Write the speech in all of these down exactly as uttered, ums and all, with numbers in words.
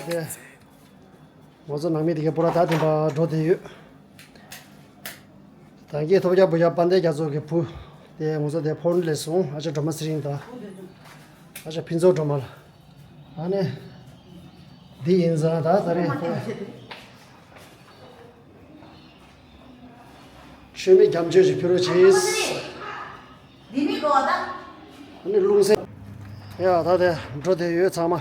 དེ། ང་ཚོ་ནང་མི་དེ་གའི་པུ་ར་ད་དེ་འབའ་འགྲོ་བསྡད་ཡོད། ད་གིན་ཐོབ་རྒྱལ་བུ་རྒྱལ་དཔལ་ལྡན་རྒྱ་མཚོ་གི་བུ། དེ་ང་ཚོ་དེ་ཕོར་ལས་སོང་ཨ་ཅག་སྒྲོལ་མ་ཚེ་རིང་དང་། ཨ་ཅག་ཕུན་ཚོགས་སྒྲོལ་མ་ལ། ཨ་ནི། འདི་ཡིན་ཙང་ད་ད་རེས་དེ། ཆོས་མེད་རྒྱ་མཚོ་ཞིག་ཕུལ་རོགས་གྱིས། འདི་མི་གོ་ད། ཨ་ནི་རླུང་སེམས། ཡ་ད་དེ་འགྲོ་བསྡད་ཡོད་ཚང་མ།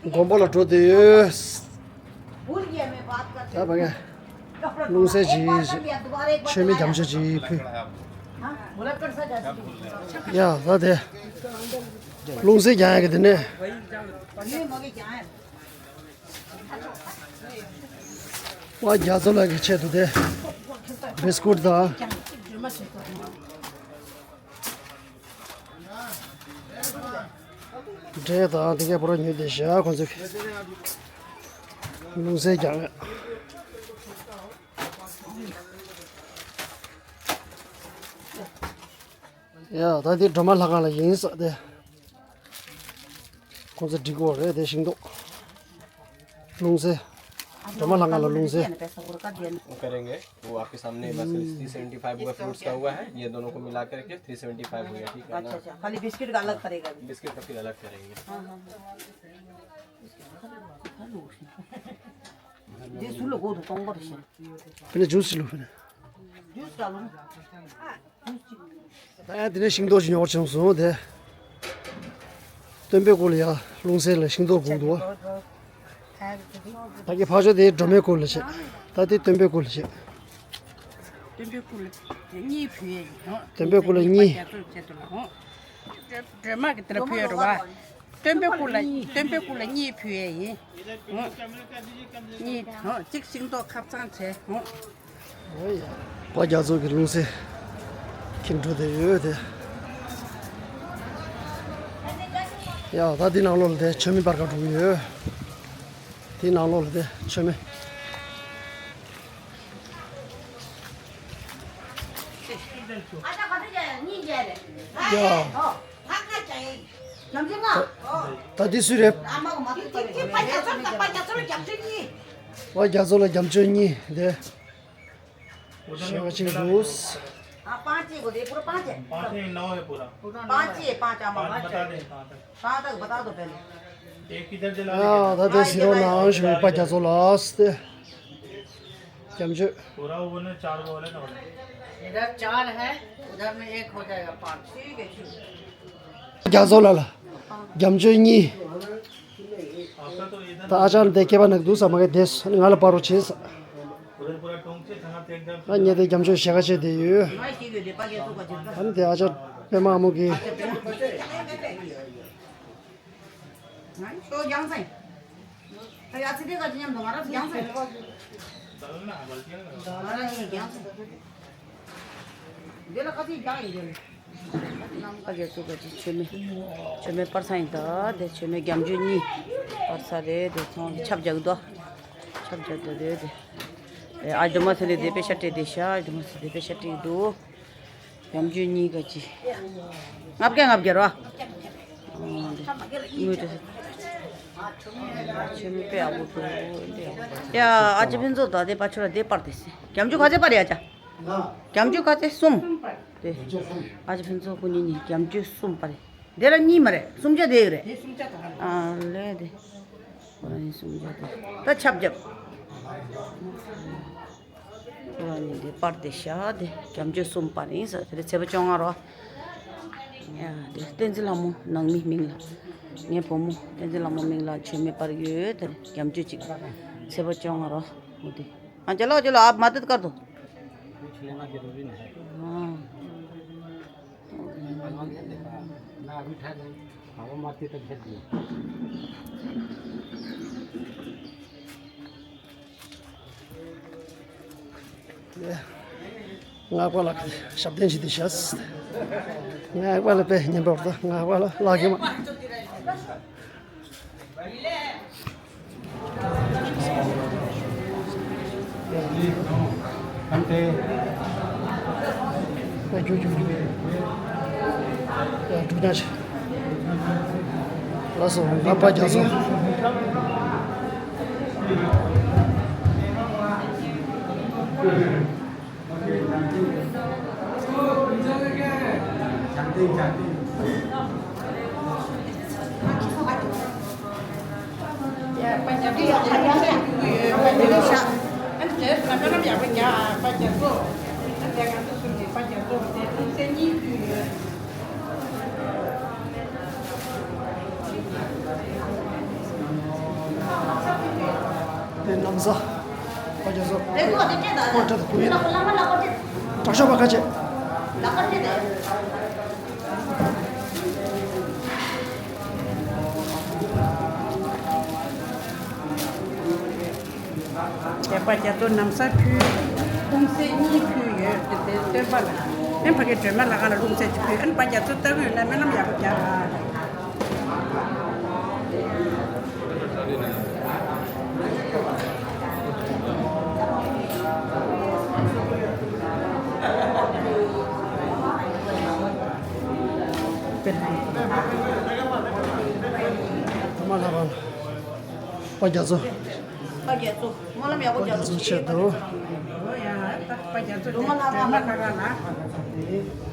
དགོན་པ་ལ་འགྲོ་བསྡད་ཡོད། ད་བ་ངས། རླུང་སེམས་ཅིག་ཆོས་མེད་རྒྱ་མཚོ་ཅིག་ཕུལ། ཡ་ད་དེ། རླུང་སེམས་རྒྱ་ཡ་གི་དེ་ནས། ཝ་རྒྱ་མཚོ་ལགས་ཀྱི་ཆེད་དུ་དེ། བིས་ཀུད་དང་། འབྲས་དང་དེ་གའི་པོ་ར་ཉོས་ཏེ་བཞག་ཁོང་ཚོས། རླུང་སེམས་རྒྱ་ཡ། ཡ་ད་དེ་སྒྲོལ་མ་ལྷ་ཁང་ལ་ཡིན་ས་དེ། ཁོང་ཚོ་འགྲིག་གོ་རེད་དེ་ཤིང་ཏོག་རླུང་སེམས། སྒྲོལ་མ་ལྷ་ཁང་ལ་རླུང་སེམས། वो करेंगे, वो आपके सामने बस थ्री सेवेंटी फ़ाइव का फ्रूट्स का हुआ है, ये दोनों को मिला करके थ्री सेवेंटी फ़ाइव हो गया, ठीक है ना? अच्छा, अच्छा, खाली बिस्किट का अलग करेगा अभी। बिस्किट का फिर अलग करेंगे। हाँ, हाँ, हाँ। ये सुलो को तो तंग पर से। पहले जूस लो पहले। जूस डालो ना। ད་ཡང་དེ་ནས་ཤིང་ཏོག་ཅིག་ཉོ་བར་བྱུང་སོང་དེ། སྟོན་པའི་སྐོར་ལ་ཡ་རླུང་སེམས་ལ་ཤིང་ཏོག་སྒུག་འདུག་ད་གི་ཕ་ཤོ་དེ་སྒྲོལ་མའི་སྐོར་ལ་བྱེད། ད་དེ་སྟོན་པའི་སྐོར་ལ་བྱེད། སྟོན་པའི་སྐོར་ལ་གཉིས་ཕུལ་ཡས་ཡིན། སྟོན་པའི་སྐོར་ལ་གཉིས། རྒྱ་མཚོར་བྱེད་དུ་ལ་ཧོ། སྒྲོལ་མ་གི་དེ་ལ་ཕུལ་ཡོད་རེད་བ། སྟོན་པའི་སྐུ་ལ་སྟོན་པའི་སྐུ་ལ་གཉིས་ཕུལ་ཡས་ཡིན། ཧོ། གཉིས་ཧོ་གཅིག་ཤིང་ཏོག་ཁབ་ཚང་བྱས་ཧོ། ཨོ་ཡ། ཕ་རྒྱ་མཚོ་གི་རླུང་སེམས་ཁྱེར་འགྲོ་བསྡད་ཡོད་དེ། ཡ་ད་འདི་ནང་ལོགས་ལ་དེ་མཆོད་མེ་སྤར་ག་འགྲོ་གི་ཡོད། འདི་ནང་ལོགས་ལ་དེ་མཆོད་མེ། ཡ། ད་འདི་སུ་རེད། ཨ་རྒྱ་མཚོ་ལ་རྒྱ་མཚོ་གཉིས་དེ། ཞེ་བ་ཅིག་འདུག हाँ, पाँच ही को दे, पूरा पाँच है। पाँच नहीं, नौ है पूरा। पाँच ही है, पाँच आम पाँच पाँच बता है। दें कहाँ तक। कहाँ तक बता दो पहले। एक इधर चला ཡ་ད་དེ་སི་རོ་ནང་ཞུ་བའི་པ་རྒྱ་མཚོ་ལགས་ཏེ། རྒྱ་མཚོ། पूरा वो ना चार वो वाले ना हो रहे। इधर चार है, उधर में एक हो जाएगा पाँच। ठीक है, ठीक है। རྒྱ་མཚོ་ལགས་ལ། རྒྱ་མཚོ་གཉིས། ད་ཨ་ཅག་འདི་སྐེད་པ་ནག་འདུག་ས་མ་གི་དེས་ང་ལ་པར་རོ་བྱེད་ས། ཨ་ཉེ་དེ་རྒྱ་མཚོ་ཞེ་ག་བྱེད་དེ་ཡོད། ཨ་ནི་དེ་ཨ་ཅག་པད་མ་ཨ་མོ་གི། ཨ་རྒྱ་མཚོ་ག་ཅི་མཆོད་མེ་མཆོད་མེ་སྤར་ས་ཡིན་ད། དེ་མཆོད་མེ་རྒྱ་མཚོ་གཉིས་སྤར་ས་རེད། དེ་ཚོང་གི་ཆབ་རྒྱག་དོ། ཆབ་རྒྱག་དོ་རེད་དེ། ཨ་ཇོ་མ་ཚེ་ལེ་དེ་པེ་ཤ་སྤྲད་དེ་ཤ་ཨ་ཇོ་མ་ཚེ་དེ་པེ་ཤ་སྤྲད་འདུག་རྒྱ་མཚོ་གཉིས་ག་ཅི། ལྔ་བརྒྱ་ལྔ་བརྒྱ་རོ། དངུལ་དེ། མཆོད་མེ་དཔེ་ཡག་པོ་འདུག་ཡ་ཨ་ཅེ་ཕུན་ཚོགས་ད་དེ་པ་ཆོ་ར་དེ་པར་དེ་སི། རྒྱ་མཚོ་ག་ཚད་པར་ཡ་ཅག་རྒྱ་མཚོ་ག་ཚད་གསུམ། དེ། ཨ་ཅེ་ཕུན་ཚོགས་ཁོ་གཉིས་གཉིས་རྒྱ་མཚོ་གསུམ་པ་རེད། དེ་ལ་གཉིས་མ་རེད་གསུམ་ཆ་དེ་ཡོད་རེད། དེ་གསུམ་ཆ་དང་། ཨ་ལེ་དེ། ཁོ་རང་གཉིས་གསུམ་ཆ་དེ། ད་ཆབ་རྒྱབ། ཁོ་རང་གཉིས་དེ་པར་དེ་བཞག་དེ་རྒྱ་མཚོ་གསུམ་པ་རེད་ཟེར་དེ་ཚེས་པ་བཅོ་ལྔ་རོ། ཡ་དེ་བསྟན་འཛིན་ལྷ་མོ་ནང་མི་མིང་ལ། ངའི་བུ་མོ་བསྟན་འཛིན་ལྷ་མོ་མིང་ལ་མཆོད་མེ་སྤར་ཡོད་དེ་རྒྱ་མཚོ་གཅིག་ཚེས་པ་བཅོ་ལྔ་རོ། འོ་དེ། हाँ, चलो, चलो, आप मदद कर दो। कुछ लेना जरूरी नहीं है। हाँ। भगवान के देखा, मैं अभी ठहर नहीं, हवा मारती तो घेर दिया। སྔགས་པ་ལ་ཞབས་བརྟན་བྱེད་དུ་བྱས། སྔགས་པ་ལ་དཔེ་ཉན་པ་བར་དུ་སྔགས་པ་ལ་ལག་གི་མ། ཁམས་ཏེ། ཨ་ཇུ་ཇུ་ཇུ། ཡ་འབྲུ་ཉག་ཆེ། ལགས་སོ། ང་པ་རྒྱ་མཚོ། དེ་ན་བཟའ། པ་རྒྱ་མཚོ། ལེགས་པོ་དེ་སྤྲད་དང་། ཨོ་སྤྲད་དང་། ཁོ་ཡིན། ལག་པ་ལག་པ་སྤྲད། དྲག་ཤོས་པ་ཁ་ཆེ། ལག་པ་སྤྲད་དང་། རྒྱ་པ་རྒྱ་མཚོ་ན་བཟའ་ཕུལ། ལྷུང་བཟེད་གཉིས་ཕུལ་ཡོད་དེ། དེ་སྟོན་པ་ལ། ཨེ་ཕ་གི་སྒྲོལ་མ་ལ་ཁ་ལ་ལྷུང་བཟེད་ཅིག་ཕུལ། ཨན་པ་རྒྱ་མཚོ་ལྟ་གི་ཡོད་ན་སྨོན་ལམ་ཡག་པོ་རྒྱག་ཨ། པ་རྒྱ་མཚོ། པ་རྒྱ་མཚོ། སྨོན་ལམ་ཡག་པོ་རྒྱག་རོགས་བྱེད། ཆེད་དུ། ཡ་ད་པ་རྒྱ་མཚོ་སྒྲོལ་མ་ལྷ་ཁང་ལ།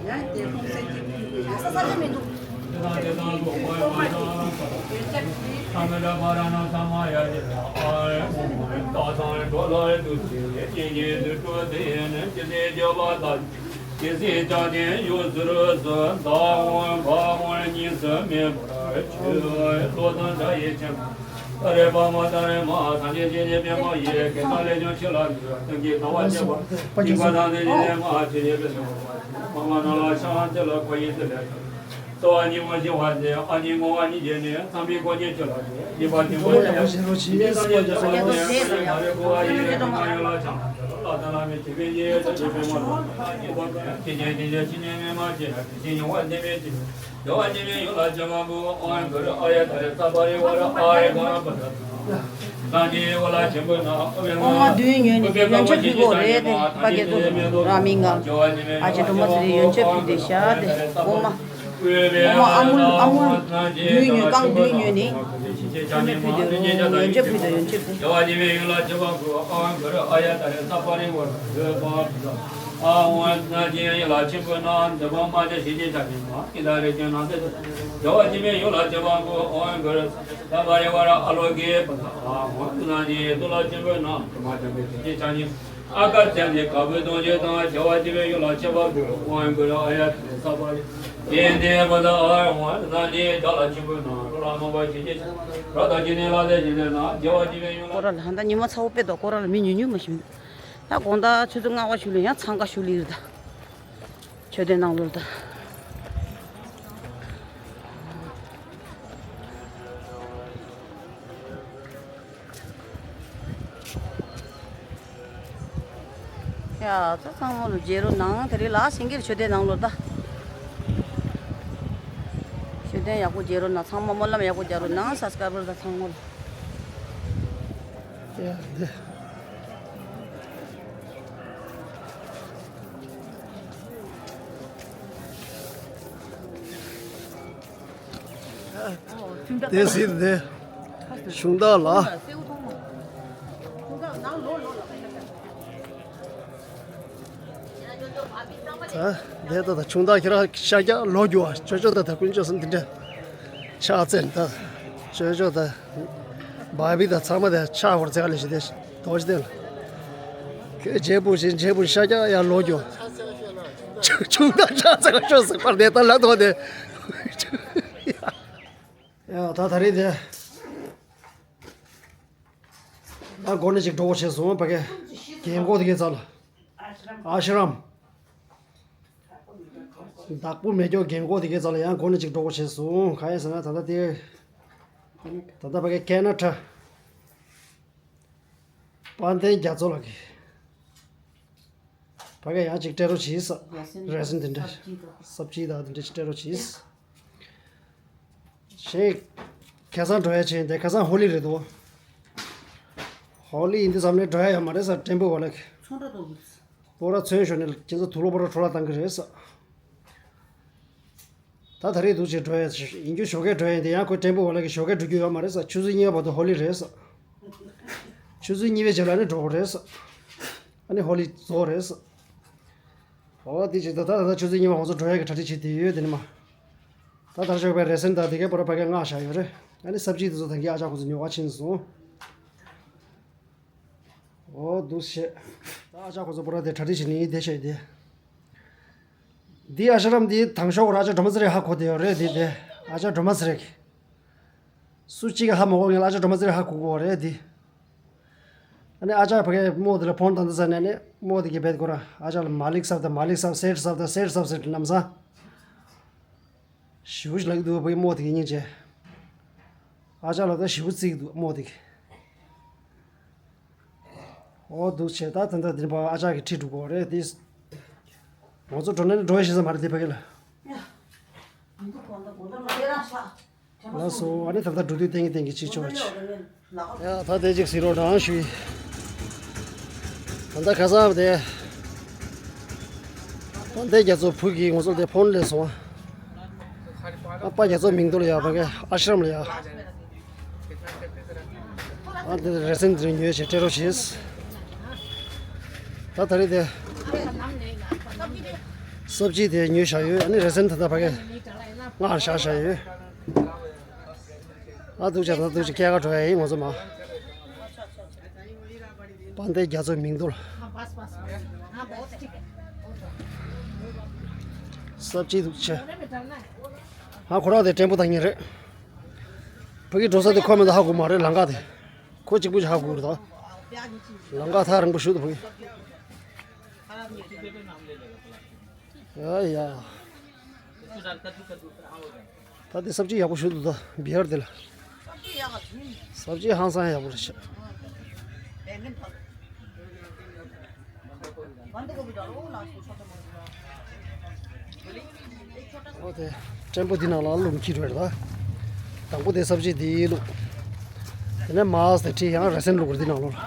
ཡ་དེ་ལྷུང་བཟེད་ཅིག་ཕུལ། ས་ས་ཆ་མི་འདུག་ད་རེས་པ་མ་ད་རེས་མ་སངས་རྒྱས་སྤྱན་སྔ། ད་རེས་པ་མ་ད་རེས་མ་སངས་རྒྱས་སྤྱན་རས་གཟིགས་པདྨ་འོད་ཀྱི་དཀྱིལ་འཁོར་ལས་བྱུང་ཕྱི་ལ་འདུལ་བ་ཐམས་ཅད་དང་བ་ཅན་པ། སྡིག་པ་དང་སྡིག་ཅན་ལས་མ་ཆོས་ཉིད་པའི་སེམས་པ། མ་མ་ན་ལ་ཤ་ཚེ་ལ་ཁོ་ཡི་ཚེ་ལས་ཐར། རྩ་བ་ཉིད་མ་ཞི་བ་སྟེ་ཨ་ནི་བསྔོ་བ་ཉིད་ཀྱིས་ནི། ཚངས་པའི་འཁོར་ཉིད་ཆོས་ལ་སྤྱོད། སྡིག་པ་ཐེག་པ་ཉིད་ཀྱིས་ནི། ཉེས་པ་ཉིད་ཀྱིས་ནི། ད་རེས་འཁོར་བ་ཡི་ཉེས་པ་ཡོངས་ལ་བྱང་བ་ཕྱིར། ལྷ་དང་ལྷ་མིན་སྲིད་པའི་དཀྱིལ་འཁོར་ལས་བྱོན་པའི་མ་ཐོབ་ལ་ཉེས་པ་ཀུན། ཐེག་ཆེན་ཞིང་གཤེགས་ཕྱིར་ནི་མི་མ་མཆིས། དེ་བཞིན་ཡོངས་དག་བདེན་པའི་ཕྱིར། རྩ་བ་ཉིད་མ་ཞི་བ་སྟེ་ཨ་ཡ་ད་རེ་ས་པ་རི་ཝ་ར་ཨ་ཡ་ག་ར་པ་ད་ད་ཨོ་མ་བདུན་ཡོད་ནི་ཡོན་ཆབ་ཕུལ་གོ་རེད་དེ། པ་རྒྱ་མཚོ་ར་མི་ང་ཨ་ཅེ་སྒྲོལ་མ་ཚེ་རིང་ཡོན་ཆབ་ཕུལ་དེ་ཤ་དེ་ཨོ་མ། ཨོ་མ་ཨ་མུལ་ཨ་མུལ་བདུན་ཡོད། རྐང་བདུན་ཡོད་ནི། ཚོད་མེད་ཕུལ་དེ་ཡོན་ཆབ་ཕུལ་དེ་ཡོན་ཆབ་དེ། སྐོར་ར་ལ་ཧན་ད་ཉི་མ་ཚ་བོ་དཔེ་དོ་སྐོར་ར་ལ་མི་ཉུང་ཉུང་མ་ཞིག་ད་དགོང་དག་ཆུ་ཚོད་ལྔ་པ་ཞུ་ལེ་ཡང་འཚང་ཁ་ཞུ་ལེ་ཡོད་ད། མཆོད་རྟེན་ནང་ལོགས་ད། ཡ་ད་ཚང་མ་ལོ་མཇལ་རོགས་གནང་། དེ་རིང་ལ་སེང་གེར་མཆོད་རྟེན་ནང་ལོགས་ད། མཆོད་རྟེན་ཡག་པོ་མཇལ་རོགས་གནང་། ཚང་མ་སྨོན་ལམ་ཡག་པོ་རྒྱག་རོགས་གནང་། སབ་སི་ཀ་རའི་བར་ད་ཚང་མ་ལ། ཡ་འདི། དེ་ཟིན་དེ་ཤུང་དག་ལ། ད་དེ་ད་ད་ཆུང་དག་ཁྱེད་རང་ཤ་རྒྱགས་ལོ་རྒྱུ་བ་ཅོ་ཅོ་ད་ད་ཀུན་ཅོ་སོང་འདི་འདྲ་ཕྱག་བཙལ་ད་ཅོ་ཅོ་ད་བ་བི་ད་ཚང་མ་ད་ཕྱག་བོར་བཙལ་ལེ་ཞིག་དེ། དོ་ཅི་དེ་ལ། ཁྱོད་རྗེ་བུ་ཞིག་རྗེ་བུ་ཤ་རྒྱགས་ཡར་ལོ་རྒྱུ། ཆུང་དག་ཕྱག་འཚལ་ཤོག་ཟེར་པར་དེ་ལྟར་ལབ་དོ་དེ། ཡ་ད་ད་རེས་དེ། ད་འགོ་ནས་ཅིག་འགྲོ་དགོས་བྱས་སོང་བ་གི། རྒན་གོག་དེ་གའི་རྩ་ལ། ཨ་ཤི་རམ། བདག་པོ་མེད་ཀྱོག་རྒན་གོག་དེ་གའི་རྩ་ལ་ཡང་འགོ་ནས་ཅིག་འགྲོ་དགོས་བྱས་སོང་། གང་ཡིན་ཟེར་ན་ད་ལྟ་དེ། ད་ལྟ་ཕ་གི་ཀེ་ན་ཊ། དཔལ་ལྡན་རྒྱ་མཚོ་ལགས་ཀྱིས། ཕ་གི་ཡང་ཅིག་སྤྲད་རོགས་བྱས་ས། རེ་སིན་དེ་འདྲ། སབ་ཇི་དང་དེ་འདྲ་ཅིག་སྤྲད་རོགས་བྱས། ཞེས། ཁ་སང་འགྲོ་ཡ་ཆེ་འདི་ཁ་སང་ཧོ་ལི་རེད་དོ། ཧོ་ལི་ཡིན་དུས་ཙམ་ནས་འགྲོ་ཡ་ཡོད་མ་རེད་ས་ཊེམ་པོ་བ་ལགས། ཚོང་འདྲ་དོ། པོ་ར་ཚོན་ཞོར་ནས་ཁྱེད་ཚོ་དུག་ལོག་པོ་ར་འཕྲོ་བརླག་བཏང་གི་རེད་ས། ད་ད་རེས་འདུག་བྱས་འགྲོ་ཡ་ཡིན་རྒྱུ་ཞོགས་ཀས་འགྲོ་ཡ་ཡིན་དེ། ཡང་ཁོ་ཏྲེན་པོ་བ་ལ་གི་ཞོགས་ཀས་འགྲོ་རྒྱུ་ཡོད་མ་རེད་ས། ཆུ་ཚོད་གཉིས་པ་བར་དུ་ཧོ་ལི་རེད་ས། ཆུ་ཚོད་གཉིས་པའི་རྗེས་ལ་ནི་འགྲོ་དགོས་རེད་ས། ཨ་ནི་ཧོ་ལི་རྫོགས་རེད་ས། ཨོ་དེ་བྱས་ད་ད་ད་ཆུ་ཚོད་གཉིས་པ་ང་ཚོ་འགྲོ་ཡ་གི་གྲ་སྒྲིག་བྱས་དེ་ཡོད་དེ་ནི་མ། ད་ད་ཞོགས་པའི་རེ་སེན་ད་དེ་གའི་པོ་ར་ཕ་གའི་མངགས་བཞག་ཡོད་རེད། ཨ་ནི་སབ་ཇི་དེ་ཚོ་ད་གིན་ཨ་ཅག་ཁོ་ཚོ་ཉོ་ག་ཕྱིན་སོང་། ཨོ་འདུག་བྱས། ད་ཨ་ཅག་ཁོ་ཚོ་པོ་ར་དེ་གྲ་སྒྲིག་བྱེད་ནི་བསྡད་བྱས་དེ། འདི་ཨ་ཤ་རམ་འདི་དང་ཤོག་ར་ཨ་ཅག་སྒྲོལ་མ་ཚེ་རིང་ཧ་གོ་བསྡད་ཡོད་རེད། འདི་དེ་ཨ་ཅག་སྒྲོལ་མ་ཚེ་རིང་། སུ་གཅིག་གིས་ཧ་མ་གོ་ངེས་ལ་ཨ་ཅག་སྒྲོལ་མ་ཚེ་རིང་ཧ་གོ་གོ་རེད་འདི། ཨ་ནི་ཨ་ཅག་ཕ་གིའི་རྨོ་དེ་ལ་ཕོན་བཏང་དུས་ཙ་ནས་ནི་རྨོ་དེ་གིས་བེད་ཁོ་ར་ཨ་ཅག་ལ་མ་ལིག་སབ་དང་མ་ལིག་སབ་སེར་སབ་དང་སེར་སབ་ཟེར་ལམ་སང་། ཞེ་པོ་ཞིག་ལབ་ཀྱི་འདུག་བ། ཕ་གིའི་རྨོ་དེ་གིས་སྙིང་རྗེ། ཨ་ཅག་ལ་ད་ཞེ་པོ་བརྩི་གི་འདུག་རྨོ་དེ་གིས། ཨོ་འདུག་བྱས་ད་ད་ལྟ་འདི་པ་ཨ་ཅག་གིས་ཁྲིད་འགྲོ་གོ་རེད་དེ། ང་ཚོ་འགྲོ་ན་ནི་འགྲོ་ཡ་ཤེས་ས་མ་རེད་དེ་ཕ་གི་ལ། ལགས་སོ། ཨ་ནི་ད་ལྟ་འགྲོ་དུས་ཏན་གི་ཏན་གི་གཅིག་ཆོག་ཅིག་ཡ་ད་དེ་གཅིག་ཟེར་རོགས་གྲང་ཞུས། ད་ལྟ་ཁ་སང་དེ་དཔལ་ལྡན་རྒྱ་མཚོ་བུ་གིས་ང་ཚོ་དེ་ཕོན་སླེབས་སོང་། ཨ་པ་རྒྱ་མཚོ་མིང་ཐོག་ལ་ཡ་ཕ་གི་ཨ་ཤ་རམ་ལ་ཡ། ཨ་འདི་རེ་སེན་འདི་ཉོས་བྱས་སྤྲད་རོགས་བྱས། ད་ད་རེས་དེ་སབ་ཇི་དེ་ཉོས་བཞག་ཡོད། ཨ་ནི་རེ་སེན་ད་ལྟ་ཕ་གི་མངགས་བཞག་བཞག་ཡོད། ཨ་འདུག་བྱས་ད་འདུག་བྱས་སྐྱེལ་ག་འགྲོ་ཡ་ཡིན་ང་ཚོ་མ། དཔལ་ལྡན་རྒྱ་མཚོའི་མིང་ཐོག་ལ། སབ་ཇི་འདུག་བྱས། ཨ་ཁོ་རང་དེ་ཏྲེན་པོ་བཏང་མཁན་རེད། ཕ་གི་འགྲོ་ས་དེ་ཁོ་མེད་ད་ཧ་གོ་མ་རེད་ལམ་ཁ་དེ། ཁོ་གཅིག་པུ་ཞིག་ཧ་གོ་གི་རེད་ད། ལམ་ཁ་ཐག་རིང་པོ་ཞིག་འདུག་ཕ་གི། ཡ་ཡ། ད་དེ་སབ་ཇི་ཡག་པོ་ཞིག་འདུག་ད་བི་ཧར་དེ་ལ། སབ་ཇི་ཧང་སང་ཡག་པོ་རེད་ཤག་ཨོ་དེ་ཏྲེན་པོ་འདི་ནང་ལ་བླུགས་འཁྱེར་བ་རེད་ད། དང་པོ་དེ་སབ་ཇི་འདི་བླུགས། དེ་ནས་མར་དེ་ཁྲིད་ཡང་རེ་སེན་བླུགས་རེད་འདི་ནང་ལོགས་ལ།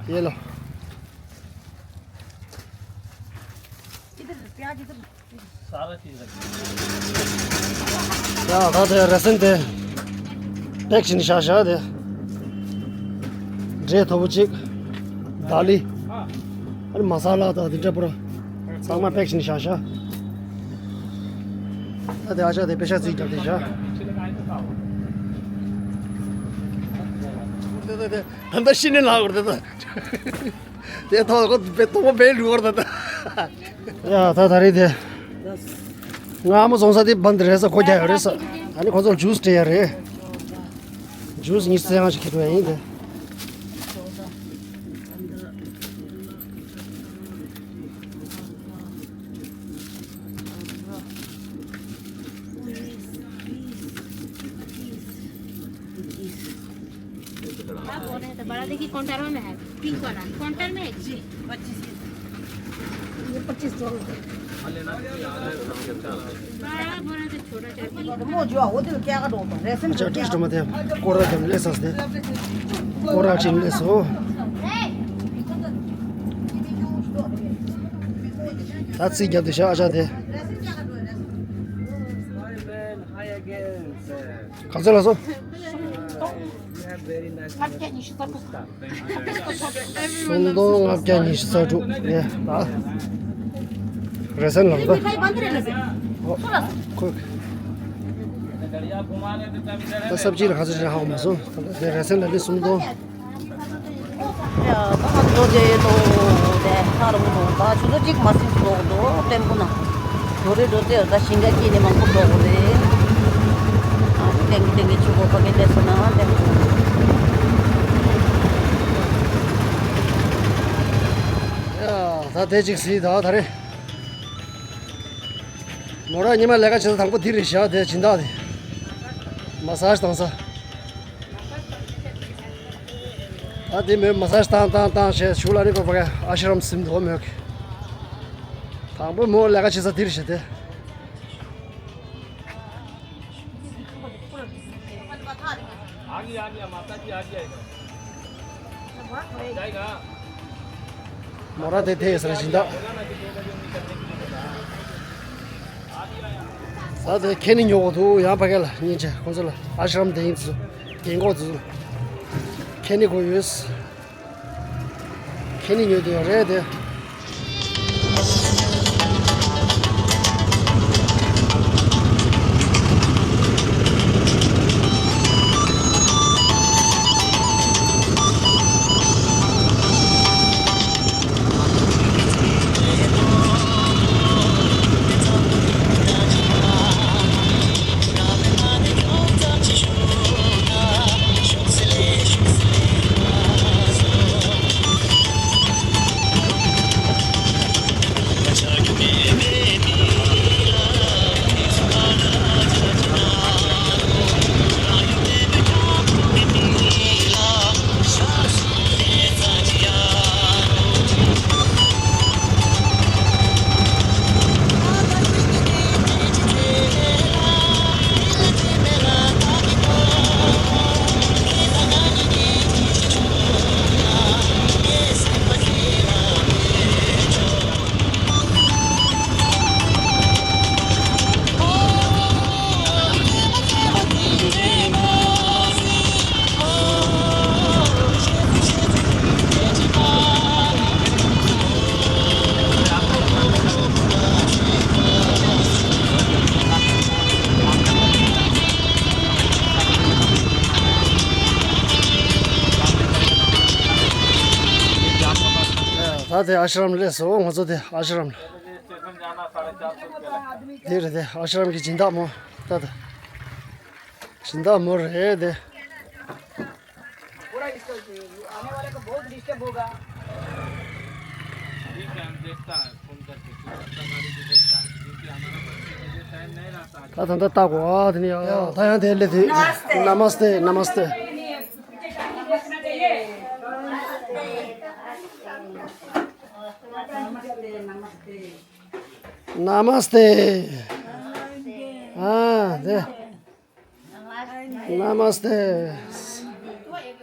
ཡེ་ལོ། ཡ་ད་དེ་རེ་སེན་དེ་པེག་བྱས་ནས་བཞག་བཞག་དེ། འབྲས་མཐོ་པོ་གཅིག་ད་ལི། ཨ་ནི་མ་ས་ལ་དང་དེ་འདྲ་པོ་ར་ཚང་མ་པེག་བྱས་ནས་བཞག་བཞག་ད་དེ་ཨ་ཅག་དེ་པེ་ཤ་རྩིས་རྒྱབ་དེ་བཞག་དེ་དེ་དེ་ད་ལྟ་ཤི་ནས་ལངས་དགོས་རེད་ད། དེ་ཐོག་ཁོ་བེ་ཐོག་མ་བེ་ལུས་བར་ད་ད། ཡ་ད་ད་རེད་དེ། ང་ཨ་མ་བཙོང་ས་དེ་བན་དེ་རེད་ས་སྒོ་རྒྱག་ཡོད་རེད་ས། ཨ་ནི་ཁོ་ཚོར་ཇུས་སྤྲད་ཡ་རེད། ཇུས་ཉི་ཤུ་རྩ་ལྔ་ཞིག་ཁྱེར་འགྲོ་ཡ་ཡིན་དེ། बड़ा देखिए काउंटर में है, पिंक वाला काउंटर में है। जी, पच्चीस के। ये पच्चीस डॉलर है। बड़ा बोरा तो छोटा चार किलो। वो जो होटल क्या का डॉलर रेशन अच्छा। टेस्ट मत है। कोरा जम ले सस्ते। कोरा चिन ले सो। तात्सी जब दिशा आ जाते। ག་ཚོད་ལ་སོ། སུམ་སྟོང་ལྔ་བརྒྱ་ཉི་ཤུ་རྩ་དྲུག་ཡེ། ད་རེ་སེན་ལ་ད། ཨོ་ཁོ། ད་སབ་ཇི་ལ་ག་ཚོད་ཞིག་ཧ་གོ་མ་སོང་། ད་རེ་སེན་ལ་ནི་སུམ་སྟོང་། ཡ་ད་ང་ཚོ་རྡོ་རྗེ་ལོ་དེ་ཐང་རིང་པོ་འདུག་ད་ཆུ་ཚོད་གཅིག་མ་ཟིན་ཞིག་འགྲོ་དགོས་འདུག་ཏེམ་པོ་ན། རྡོ་རེ་རྡོ་རྗེ་ད་ཞིང་ཁ་སྐྱེས་ནས་མང་པོ་འགྲོ་དགོས་རེད། ཨ་ནི་ཏེང་གི་ཏེང་གི་ཆུ་བོ་ཕ་གི་སླེབས་སོང་ན་ཏེམ་པོ། ཡ་ད་དེ་གཅིག་གཟིགས་ད་ད་རེད། མོ་རང་ཉི་མ་ལས་ཀ་བྱེད་ས་དང་པོ་འདི་རེད་ཤག་དེ་སྦྱིན་བདག་དེ། མ་སཱ་ཇི་བཏང་ས། ད་དེ་མོས་མ་སཱ་ཇི་བཏང་བཏང་བཏང་བྱས་ཞུགས་ལ་ནི་པ་པ་ག་ཨ་ཤ་རམ་ཟིན་འདུག་མོས། དང་པོ་མོ་ལས་ཀ་བྱེད་ས་འདི་རེད་ཤག་དེ། आ गया, आ गया, माता जी आ गया इधर। जाएगा। मोरा दे दे सर जिंदा। ད་དེ་ཁེ་ནི་ཉོ་གོ་འདུག་ཡང་ཕ་གི་ལ་སྙིང་རྗེ། ཁོང་ཚོ་ལ་ཨ་ཤི་རམ་དེ་ཡིན་ཚུལ་རྒན་གོག་ཚོ་ཁེ་ནི་གོ་ཡོད། ཁེ་ནི་ཉོ་དུ་ཡོད་རེད་དེ། ད་དེ་ཨ་ཤི་རམ་སླེབས་སོང་། ང་ཚོ་དེ་ཨ་ཤི་རམ་ལ། དེ་རེད་དེ་ཨ་ཤི་རམ་གྱི་སྦྱིན་བདག་མོ། ད་དེ་སྦྱིན་བདག་མོ་རེད་དེ། पूरा डिस्टर्ब, आने वाले को बहुत डिस्टर्ब होगा। ठीक है, हम देखता है, फोन करके, फिर आपका गाड़ी भी देखता है, क्योंकि हमारा बच्चे के लिए टाइम नहीं रहता है। ད་ད་ད་ལྟ་གོ་ཨ་དེ་ནི་ཡ་ཡ་ད་ཡང་དེ་སླེབས་དེ། नमस्ते नमस्ते नमस्ते। नमस्ते नमस्ते। नमस्ते। ཨ་དེ། नमस्ते।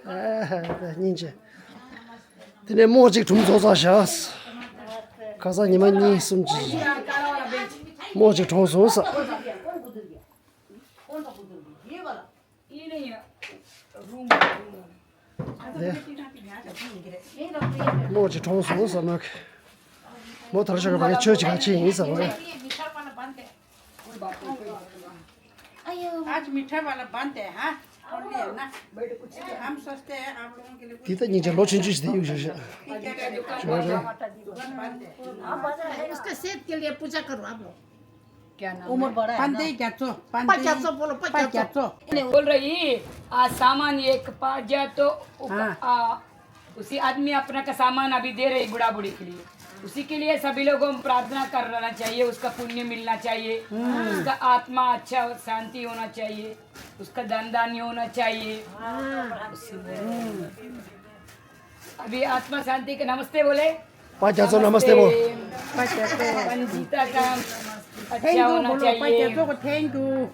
ཨ་དེ་སྙིང་རྗེ། དེ་ནས་རྨོ་གཅིག་གྲོངས་ཚར་བཞག་ཁ་སང་ཉི་མ་གཉིས་གསུམ་ཅིག་རྨོ་གཅིག་གྲོངས་སོང་ས། རྨོ་གཅིག་གྲོངས་སོང་ས་མ་གི། མོ་ཐར་ཤོག་གི་བ་གི་ཆོས་ཅིག་ག་ཆེ་ཡིན་ས་མ་གི། आज मीठा वाला बंद है, हाँ? खोल लिया ना। हम सोचते हैं आप लोगों के लिए कुछ དེ་ལྟ་སྙིང་རྗེ་ལོ་ཆུང་ཆུང་ཞིག་དེ་གཡུག་བཞག་བཞག་ཆོས་རེད། दुकान बंद है। उसका सेहत के लिए पूजा करो आप लोग। क्या नाम है? उम्र बड़ा है ना? पांडे ग्याचो, पांडे ग्याचो बोलो, पांडे ग्याचो। बोल रही, आ, सामान ये एक पास जाए तो उप-, हाँ। आ, उसी आदमी अपना का सामान अभी दे रहे बूढ़ा बूढ़ी के लिए। उसी के लिए सभी लोगों को प्रार्थना कर रहना चाहिए, उसका पुण्य मिलना चाहिए, उसका आत्मा अच्छा शांति होना चाहिए, उसका धन धान्य होना चाहिए। अभी आत्मा शांति के नमस्ते बोले। पाँच हजार नमस्ते बोल। पंजीता का अच्छा होना चाहिए। Thank you.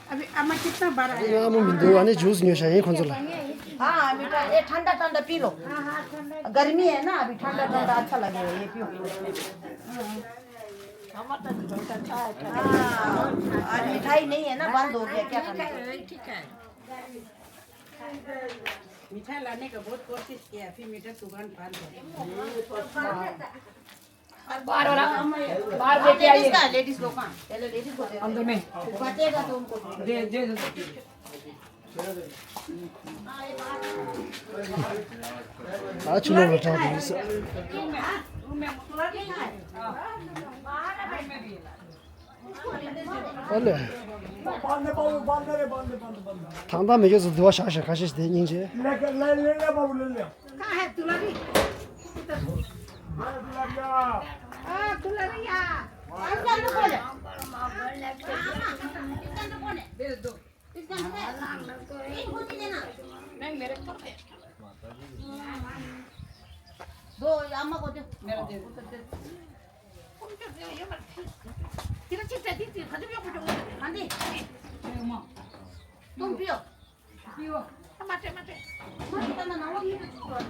अभी अम्मा कितना बड़ा है? ཡང་མོ་མི་འདུག་ཨ་ནི་ཇུས་ཉོས་ཤག་ཡིན་ཁོང་ཚོ་ལ། हाँ मीठा, ये ठंडा ठंडा पी लो। गर्मी है ना, अभी ठंडा ठंडा अच्छा लगेगा, ये पियो। हाँ, आज मिठाई नहीं है ना, बंद हो गया क्या करना? ठीक है। मिठाई लाने का बहुत कोशिश किया, फिर मीठा दुकान बंद हो गया। बाहर वाला, बाहर लेके आइए। लेडीज लोग कहाँ? पहले लेडीज को दे। अंदर में। बचेगा तो उनको दे। दे, दे, दे। ཨ་ཆུ་ནང་ལ་དྲངས་ཏེ་ཡིན་ས། ཨ་ལེ། ཐང་ཐང་མི་སྐྱོ་ཚོ་དུ་བ་ཤག་ཤག་ཁ་ཤས་ཤིག་དེ་སྙིང་རྗེ། कहाँ है दुलारी? हाँ, दुलारी यहाँ। इसका अंदर कौन है? इसका अंदर कौन है? नहीं, मेरे को है। दो, अम्मा को दे। मेरा दे दो। तुम पियो। पियो। मत, मत। मत, मत, ना, वो नहीं तो छोड़।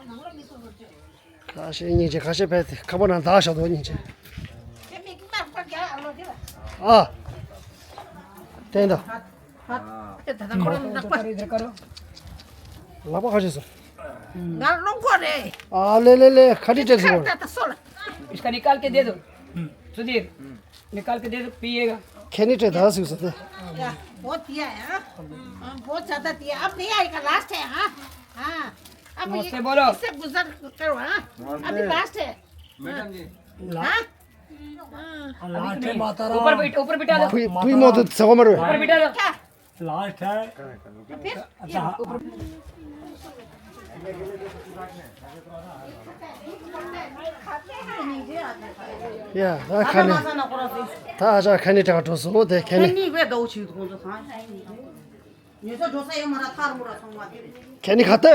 ना, वो नहीं तो छोड़। ད་ཤེས་སྙིང་རྗེ། ཁ་ཤས་ཕེབས་ཏེ་ཁ་པར་ནང་བདག་བཞག་འདུག་སྙིང་རྗེ། ཨ། བསྟན་དང་། ལག་པ་ཁ་ཤས་སོང་། ང་རླུང་ཁོག་རེད། ཨ་ལེ་ལེ་ལེ། ཁ་ཏི་ཏྲེག་སོང་། इसका निकाल के दे दो। सुधीर, निकाल के दे दो, पिएगा। ཁེ་ནི་ཏྲེ་ད་སུ་སོ་ཏེ། बहुत दिया है, हाँ? हाँ, बहुत ज्यादा दिया। अब नहीं आएगा, लास्ट है, हाँ? हाँ। अब ये नमस्ते बोलो। इससे गुजर करो, हाँ? अभी लास्ट है। मैडम जी। हाँ? हाँ। लास्ट है, माता राम। ऊपर बैठ, ऊपर बिठा दो। पुई, पुई मो तो सगो मरो। ऊपर बिठा दो। क्या? लास्ट है। तो फिर? अच्छा, हाँ। या, दा खाने। ད་ཨ་ཅག་ཁེ་ནི་ཏྲེ་འགྲོ་སོང་། དེ་ཁེ་ནི། ཁེ་ནི་ཝེ་དོ་ཆུ་ཁོང་ཚོ་ཚང་། ཉོས་ས་འགྲོ་ས་ཡོད་མ་ར་ཐར་མོ་ར་སོང་བ་དེ། ཁེ་ནི་ཁ་ཏེ།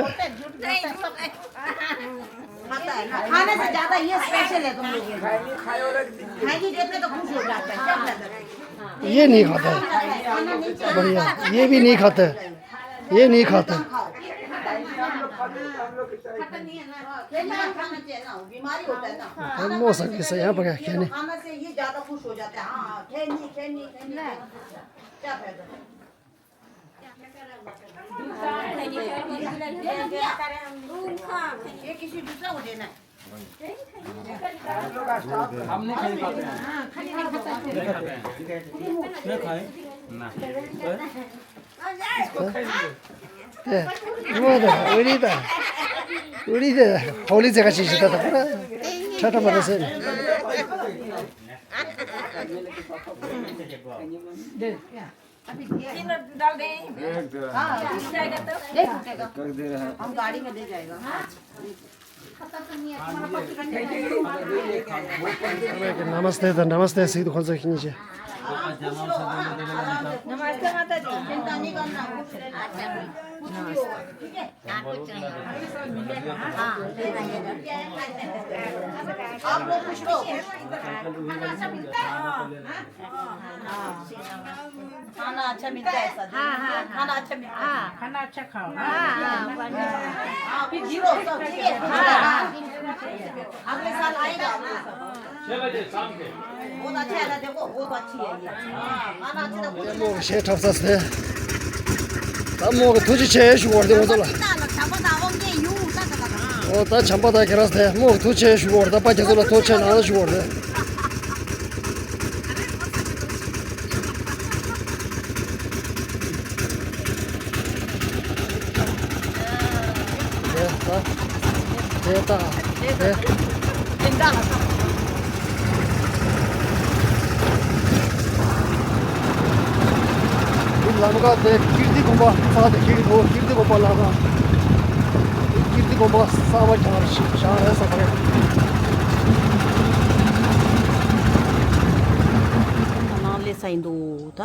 खाना से ज्यादा ये स्पेशल है तुम लोगों का। खाएंगे जितने तो खुश हो जाते हैं, क्या फायदा? ये नहीं खाता है। बढ़िया, ये भी नहीं खाता है। ये नहीं खाता है। खट्टा नहीं है ना, खट्टा नहीं खाना चाहिए ना, बीमारी होता है ना। हम हो सकते से यहाँ पर क्या, क्या नहीं? खाना से ये ज्यादा खुश हो जाते हैं। हाँ, हाँ, खैनी, खैनी, खैनी, खैनी। क्या फायदा? ये किसी दूसरा को देना है। हम नहीं खाते। नहीं खाते हैं। नहीं खाए। ना। इसको खाए। ད་ཨུ་རི་ད། ཨུ་རི་ད། ཧོ་ལི་ཛེ་ག་ཅི་ཞིག་ད་ད་པ་ར། ཁྲ་ཁྲ་མ་ར་སེ། तीनों डाल दें। हाँ। टूटेगा तो? नहीं टूटेगा। हम गाड़ी में ले जाएगा। नमस्ते दा, नमस्ते। सिद्धि खोल सकिने छे। नमस्ते माता जी। चिंता नहीं करना। ठीक है। आप लोग कुछ लो। खाना अच्छा मिलता है सर। हाँ, हाँ, हाँ। खाना अच्छा मिलता है। हाँ। खाना अच्छा खाओ। हाँ, हाँ, हाँ। हाँ, फिर जीरो सब, ठीक है? हाँ। अगले साल आएगा। छह बजे शाम के। बहुत अच्छा है ना, देखो, बहुत अच्छी है ये। हाँ, खाना अच्छा था, बहुत अच्छा। ད་མོ་གི་ཐུགས་རྗེ་ཆེ་ཞུ་བར་དེ་ང་ཚོ་ལ། ཨོ་ད་བྱམས་པ་དང་ཁྱེད་རང་ཚོ་མོ་གི་ཐུགས་རྗེ་ཆེ་ཞུ་བར་ད་པ་ཁྱེད་ཚོ་ལ་ཐུགས་རྗེ་ཆེ་ནང་ལ་ཞུ་བར་དེ། དེ་ད། དེ་ད། དེ། འདི་ལམ་ཁ་དེ་ཀིརྟི་དགོན་པ་ས་དེ་ཁྱེར་གྱི་འདུག་ཀིརྟི་དགོན་པ་ལམ་ཁ། འདི་ཀིརྟི་དགོན་པ་གསར་པ་རྒྱག་རེད་ཤག་རེད་ས་པ་རེད། ནང་སླེབས་ཚར་ཡིན་འདུག་ད།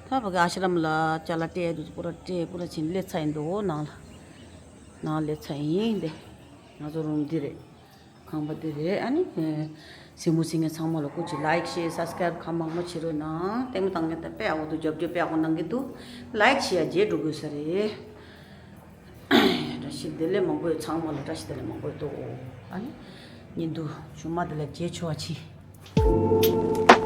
ད་ཕ་གི་ཨ་ཤ་རམ་ལ་ཅ་ལག་སྤྲད་འདུག་པུ་ར་སྤྲད་པུ་ར་ཕྱིན་སླེབས་ཚར་ཡིན་འདུག་ནང་ལ། ནང་སླེབས་ཚར་ཡིན་དེ། ང་ཚོ་རུམ་འདི་རེད། ཁང་པ་འདི་རེད། ཨ་ནི། སེམས་མུ་སེང་གེ་ཚང་མ་ལ་སྐུ་མཁྱེན། ལའིག་ཤེར་སབ་སི་ཀ་རའིབ་གང་མང་མང་བྱེད་རོགས་གནང་། ལྟད་མོ་བཏང་མཁན་དང་དཔེ་ཡག་པོ་འདུག་རྒྱབ་སྐྱོར་དཔེ་ཡག་པོ་གནང་གི་འདུག་ལའིག་ཤེར་བརྗེད་འགྲོ་དགོས་ས་རེད། བཀྲ་ཤིས་བདེ་ལེགས་མང་པོ་ཡོད། ཚང་མ་ལ་བཀྲ་ཤིས་བདེ་ལེགས་མང་པོ་ཡོད་དོ། ཨ་ནི། ཉིན་དུ་ཇུ་མ་དེ་ལ་བརྗེད་ཆོག་པ་ཆི།